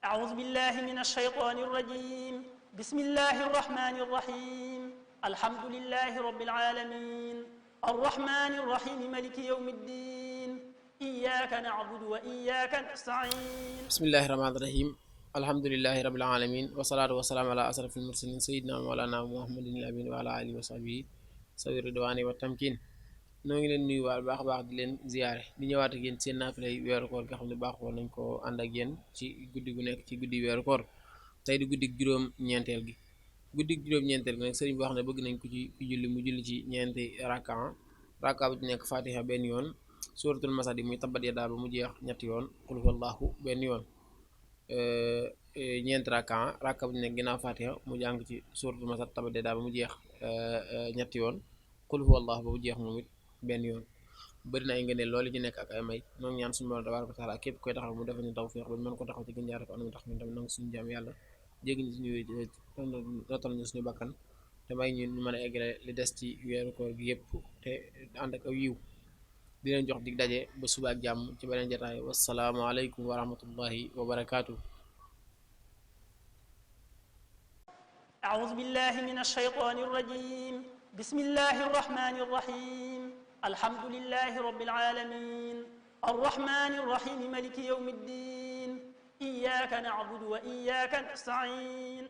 أعوذ بالله من الشيطان الرجيم بسم الله الرحمن الرحيم الحمد لله رب العالمين الرحمن الرحيم ملك يوم الدين إياك نعبد وإياك نستعين بسم الله الرحمن الرحيم الحمد لله رب العالمين والصلاة والسلام على أشرف المرسلين سيدنا مولانا محمد الأمين وعلى آله وصحبه سوي الرضوان والتمكين noo ngi leen nuyu waal baax a baax di leen ziyaare di ñëwaat ak yéen seen naafilay weeru koor nga xam ne baaxoo nañ ko ànd ak yéen ci guddi gu nekk ci guddi weeru koor tey di guddi juróom-ñeenteel gi guddi juróom-ñeenteel gi nag sëriñ bi wax ne bëgg nañ ko ci ku julli mu julli ci ñeenti rakka bu ci nekk fatiha benn yoon suratul masadi muy tabbat yadaa ba mu jeex ñetti yoon qul huwallahu benn yoon ñeenti rakka bu ci nekk ginnaaw fatiha mu jàng ci suratul masad tabbat yadaa ba mu jeex ñetti yoon qul huwallahu ba mu jeex moom it benn yoon bëri na ay ngëneel loolu ci nekk ak ay may noonu ñaan suñu borom tabaaraka wa taala képp koy taxaw mu defal ñu tawfiix ba ñu mën ko taxaw ci gën jaare ko anam tax ñu tamit nangu suñu jaam yàlla jéggi ñu suñu rotal ñu suñu bakkan te may ñu mën a eggale li des ci weeru koor gi yëpp te ànd ak aw yiw di leen jox dig daje ba suba ak jàmm ci beneen jotaay wassalaamu aleykum wa rahmatullahi wa barakaatu. أعوذ بالله من الشيطان الرجيم بسم الله الرحمن الرحيم الحمد لله رب العالمين الرحمن الرحيم ملك يوم الدين إياك نعبد وإياك نستعين